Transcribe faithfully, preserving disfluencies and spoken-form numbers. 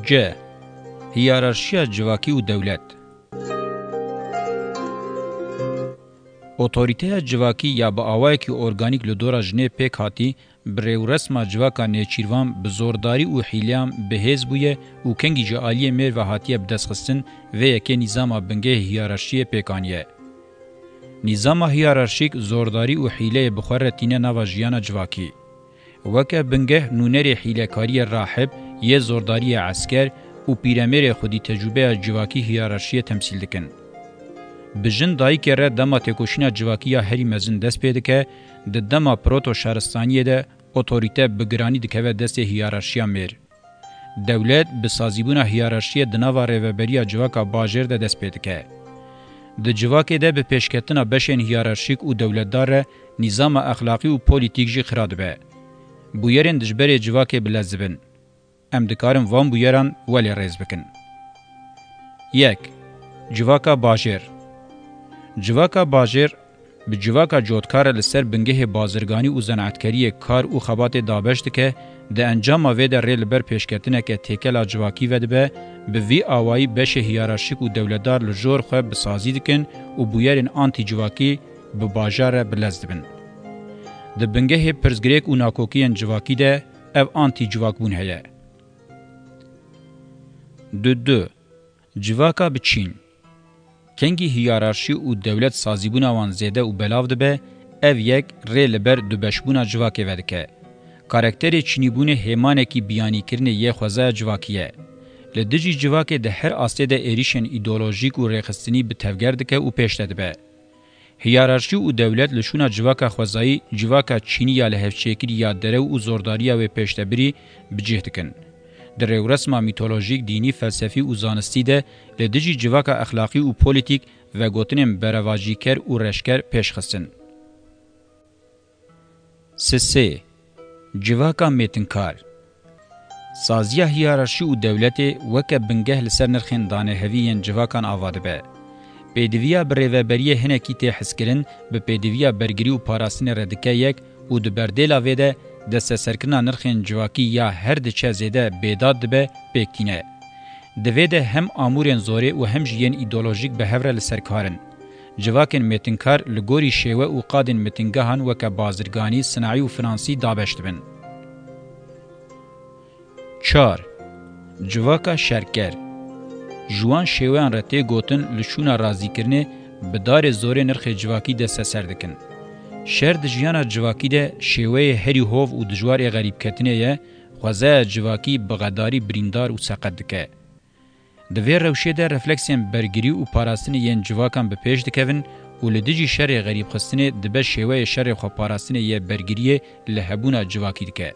C. Hiyerarşiya civakî û dewlet. Otorîteya civakî ya bi awayekî organîk li dora jinê pêk hatî, bi rêwresma civaka nêçîrvan, bi zordarî û hîleyan bi hêz bûye û kengî ji aliyê mêr ve hatiye bidestxistin, vê yekê nîzama bingehê hiyerarşiyê pêk aniye. Nîzama hiyerarşîk zordarî û hîleyê bi xwe re tîne nava jiyana civakî. Weke bingeh nûnerê hîlekariyê rahib, yê zordariyê esker û pîremêrê xwedî tecrûbeya civakî hiyerarşiyê temsîl dikin. Bi jin dayikê re dema têkoşîna civakî ya herî mezin dest pê dike, di dema proto-şaristaniyê de otorîte bi giranî dikeve destê hiyerarşiya mêr. Dewlet bi sazîbûna hiyerarşiyê di nava rêveberiya civaka bajêr de dest pê dike. Di civakê de bi pêşketina beşên hiyerarşîk û dewletdar re nîzama exlaqî û polîtîk jî xira dibe. Bûyerên dijberê civakê bi lez dibin. Em dikarin van bûyeran welê rêz bikin. Yek. Civaka bajêr. Civaka bajêr bi civaka cotkar e li ser bingehê bazirganî û zenaetkeriyê kar û xebatê dabeş dike, di encama vê de rê li ber pêşketineke têkela civakî vedibe, bi vî awayî beşê hiyerarşîk û dewletdar li jor xwe bi sazî dikin û bûyerên antî-civakî bi bajar re bi lez dibin. Di bingehê pirsgirêk û nakokiyên civakî de ev antî-civakbûn heye. Du du. Civaka bi çîn. Kengî hiyerarşî û dewlet sazîbûna wan zêde û belav dibe, ev yek rê li ber dubeşbûna civakê vedike. Karakterê çînîbûnê hêmanekî biyanîkirinê yê xwezaya civakî ye. Li dijî civakê di her astê de êrîşên îdeolojîk û rêxistinî bi tevger dike û pêş de dibe. Hiyerarşî û dewlet li şûna civaka xwezayî, civaka çînî ya lihevçêkirî ya derew û zordariya wê pêşdebirî bi cih dikin. Di rêwresma mîtolojîk, dînî, felsefî û zanistî de li dijî civaka exlaqî û polîtîk vegotinên berevajîker û reşker pêş xistin. Sisê. Civaka mêtinkar. Saziya hiyerarşî û dewletê weke bingeh li ser nirxên danehevî yên civakan ava dibe. Pêdiviya bi rêveberiyê hinekî tê hizkirin, bi pêdiviya bergirî û parastinê re dike yek û di berdêla vê de desteserkirina nirxên civakî ya her diçe zêde bêdad dibe, pêk tîne. Di vê de hem amûrên zorê û hem jî yên îdeolojîk bi hev re li ser kar in. Civakên mêtinkar li gorî şêwe û qadên mêtingehan weke bazirganî, sinaî û finansî dabeş dibin. Çar. Civaka şerker. Ji wan şêweyan re tê gotin li şûna razîkirinê bi darê zorê nirxê civakî desteser dikin. Şer di jiyana civakî de şêweyê herî hov û dijwar ê xerîbketinê ye, xwezaya civakî bi xedarî birîndar û seqet dike. Di vê rewşê de refleksên bergirî û parastinê yên civakan bi pêş dikevin û li dijî şerê xerîbxistinê dibe şêweyê şerê xweparastinê yê bergiriyê li hebûna civakî dike.